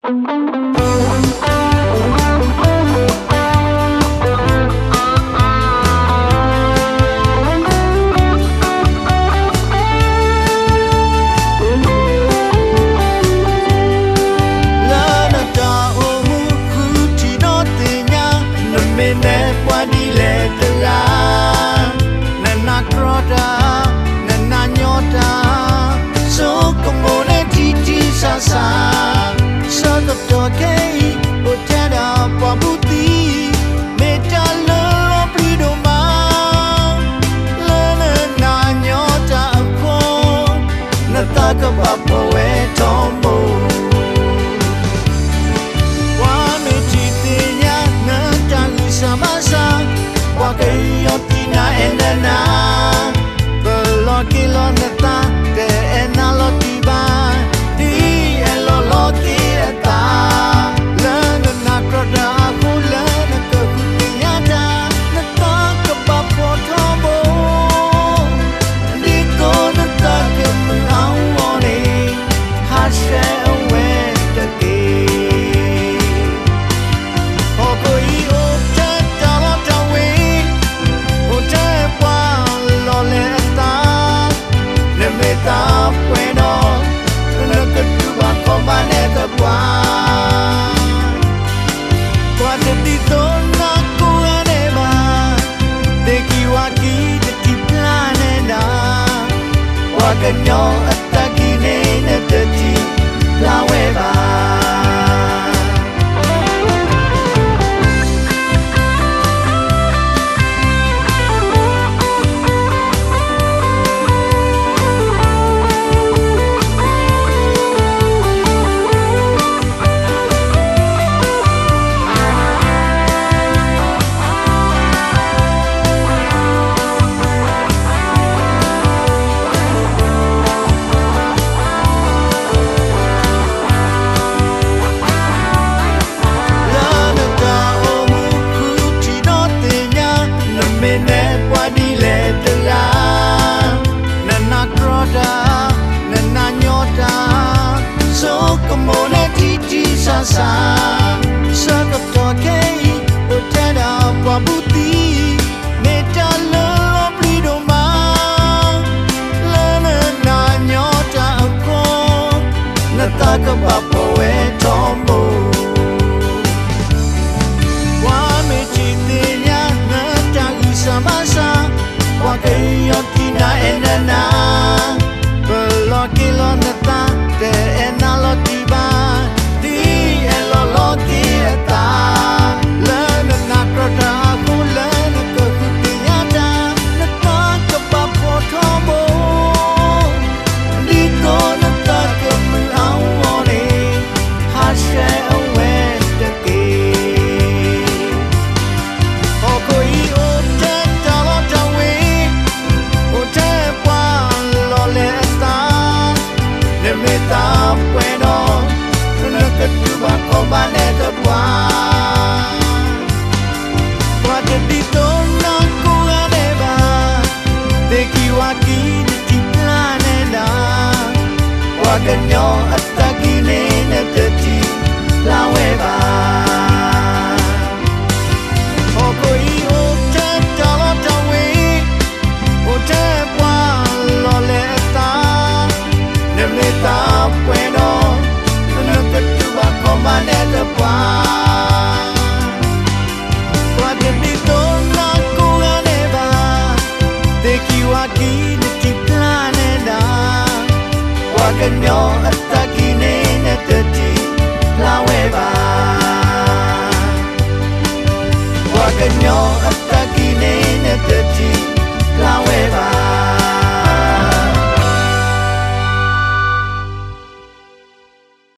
လၢနတၢ်အိၣ်မူဃုထံၣ်ဒီးသ့ၣ်ညါ, နမ့ၢ်နဲပှၤဒ်လဲၣ်တဂၤ, နနာ်ကြီတၢ်, နနာ်ညီတၢ်, ဆိကမိၣ်န့ၣ်ထံထံဆးဆး, ဆၢကတီၢ်ခဲအံၤ အိၣ်ထဲဒၣ်ပှၤဘူးသံ, မ့ၢ်တၢ်လၢလီၤပျံၤဒိၣ်မး လၢနနာ်ညီတၢ်အဃိ, နသးကဘၣ်ဖှီၣ်ဝဲထီဘိ. ပှၤမ့ၢ်ထံၣ်သ့ၣ်ညါနတၢ်ဂံၢ်စၢ်ဘါစၢ်, ပှၤကယီၤတံၢ်နၤအဲၣ်နၤနၤ, ပလီၤက့ၤလီၤနသး တအဲၣ်နၤလီၤတံၢ်ဘၣ်, ဒ်အဲၣ်လီၤလီၤက့ၤအသး လၢနနာ်ကြီတၢ်အဃိ, လၢနကဃုသ့ၣ်ညါတၢ် နသးကဘၣ်ဖှီၣ်ထီဘိ, ဒ်သိးနသးကမုာ်အဂီၢ်န့ၣ် ဟးဆှဲးအဝဲတက့ၢ်. ဟီၣ်ခိၣ်အံၤအိၣ်ထဲတၢ်လီတၢ်ဝ့ၤ, အိၣ်ထဲပှၤလီၤလဲအသး, နမ့ၢ်သးပှဲၤဒီး နကတူၢ်ဘၣ်ခီၣ်ဘၣ်နဲတပှၢ်, ပှၤတဒ်သိးနၤကိးဂၤဒဲးဘၣ်, သ့ၣ်ကံၢ်ဝၣ်ကံၢ်တထံၣ်ဖျါနဲဒၣ်, ပှၤကညီအသးကံၢ်န့ၣ် နတထံၣ်ဖျါဝဲဘၣ်. လၢနတၢ်အိၣ်မူဃုထံၣ်ဒီးသ့ၣ်ညါ, နမ့ၢ်နဲပှၤဒ်လဲၣ်တဂၤ, နနာ်ကြီတၢ်, နနာ်ညီတၢ်, ဆိကမိၣ်န့ၣ်ထံထံဆးဆး, ဆၢကတီၢ်ခဲအံၤ အိၣ်ထဲဒၣ်ပှၤဘူးသံ, မ့ၢ်တၢ်လၢလီၤပျံၤဒိၣ်မး လၢနနာ်ညီတၢ်အဃိ, နသးကဘၣ်ဖှီၣ်ဝဲထီဘိ. ပှၤမ့ၢ်ထံၣ်သ့ၣ်ညါနတၢ်ဂံၢ်စၢ်ဘါစၢ်, ပှၤကယီၤတံၢ်နၤအဲၣ်နၤနၤ, ပလီၤက့ၤလီၤနသး တအဲၣ်နၤလီၤတံၢ်ဘၣ်, ဒ်အဲၣ်လီၤလီၤက့ၤအသး လၢနနာ်ကြီတၢ်အဃိ, လၢနကဃုသ့ၣ်ညါတၢ် နသးကဘၣ်ဖှီၣ်ထီဘိ, ဒ်သိးနသးကမုာ်အဂီၢ်န့ၣ် ဟးဆှဲးအဝဲတက့ၢ်. ဟီၣ်ခိၣ်အံၤအိၣ်ထဲတၢ်လီတၢ်ဝ့ၤ, အိၣ်ထဲပှၤလီၤလဲအသး, နမ့ၢ်သးပှဲၤဒီး နကတူၢ်ဘၣ်ခီၣ်ဘၣ်နဲတပှၢ်, ပှၤတဒ်သိးနၤကိးဂၤဒဲးဘၣ်, သ့ၣ်ကံၢ်ဝၣ်ကံၢ်နထံၣ်ဖျါနဲဒၣ်, ပှၤကညီအသးကံၢ်န့ၣ် နတထံၣ်ဖျါဝဲဘၣ်. ဟီၣ်ခိၣ်အံၤအိၣ်ထဲတၢ်လီတၢ်ဝ့ၤ, အိၣ်ထဲပှၤလီၤလဲအသး, နမ့ၢ်သးပှဲၤဒီး နကတူၢ်ဘၣ်ခီၣ်ဘၣ်နဲတပှၢ်, ပှၤတဒ်သိးနၤကိးဂၤဒဲးဘၣ်, သ့ၣ်ကံၢ်ဝၣ်ကံၢ်နထံၣ်ဖျါနဲဒၣ်, ပှၤကညီ